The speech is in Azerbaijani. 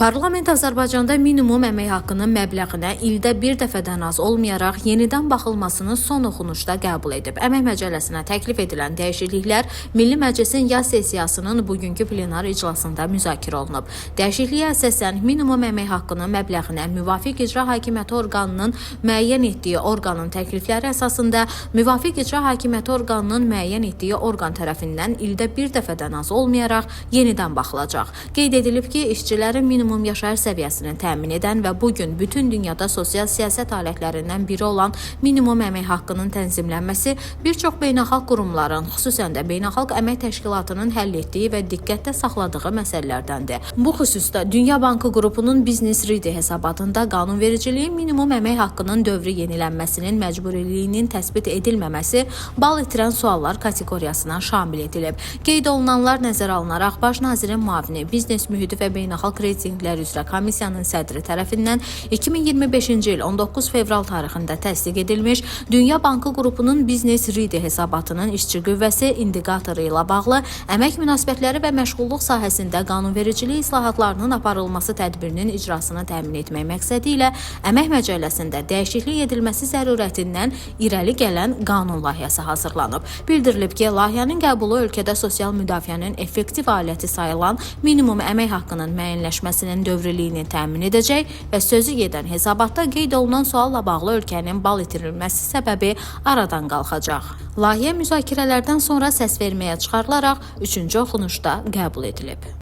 Parlament Azərbaycanda minimum əmək haqqının məbləğinə ildə bir dəfədən az olmayaraq yenidən baxılmasını son oxunuşda qəbul edib. Əmək Məcəlləsinə təklif edilən dəyişikliklər Milli Məclisin yaz sessiyasının bugünkü plenar iclasında müzakirə olunub. Dəyişikliyə əsasən minimum əmək haqqının məbləğinə müvafiq icra hakimiyyəti orqanının müəyyən etdiyi orqanın təklifləri əsasında müvafiq icra hakimiyyəti orqanının müəyyən etdiyi orqan tərəfindən ildə bir dəfədən az olmayaraq yenidən baxılacaq. Qeyd edilib ki, işçilərin minimum yaşayış səviyyəsini təmin edən və bu gün bütün dünyada sosial siyasət alətlərindən biri olan minimum əmək haqqının tənzimlənməsi bir çox beynəlxalq qurumların, xüsusən də Beynəlxalq Əmək Təşkilatının həll etdiyi və diqqətdə saxladığı məsələlərdəndir. Bu xüsusda Dünya Bankı qrupunun Business Ready hesabatında qanunvericiliyin minimum əmək haqqının dövrü yenilənməsinin məcburiliyinin təsbit edilməməsi bal itirən suallar kateqoriyasına şamil edilib. Qeyd olunanlar nəzərə alınaraq Baş nazirin müavini, biznes mühiti və beynəlxalq reytinqlər üzrə komissiyanın sədri tərəfindən 2025-ci il 19 fevral tarixində təsdiq edilmiş Dünya Bankı qrupunun Business Ready hesabatının işçi qüvvəsi indikatoru ilə bağlı əmək münasibətləri və məşğulluq sahəsində qanunvericilik islahatlarının aparılması tədbirinin icrasını təmin etmək məqsədi ilə Əmək Məcəlləsində dəyişiklik edilməsi zərurətindən irəli gələn qanun layihəsi hazırlanıb. Bildirilib ki, layihənin qəbulu ölkədə sosial müdafiənin effektiv aləti sayılan minimum əmək haqqının müəyyənləşməsinin dövriliyini təmin edəcək və sözü gedən hesabatda qeyd olunan sualla bağlı ölkənin bal itirilməsi səbəbi aradan qalxacaq. Layihə müzakirələrdən sonra səs verməyə çıxarılaraq üçüncü oxunuşda qəbul edilib.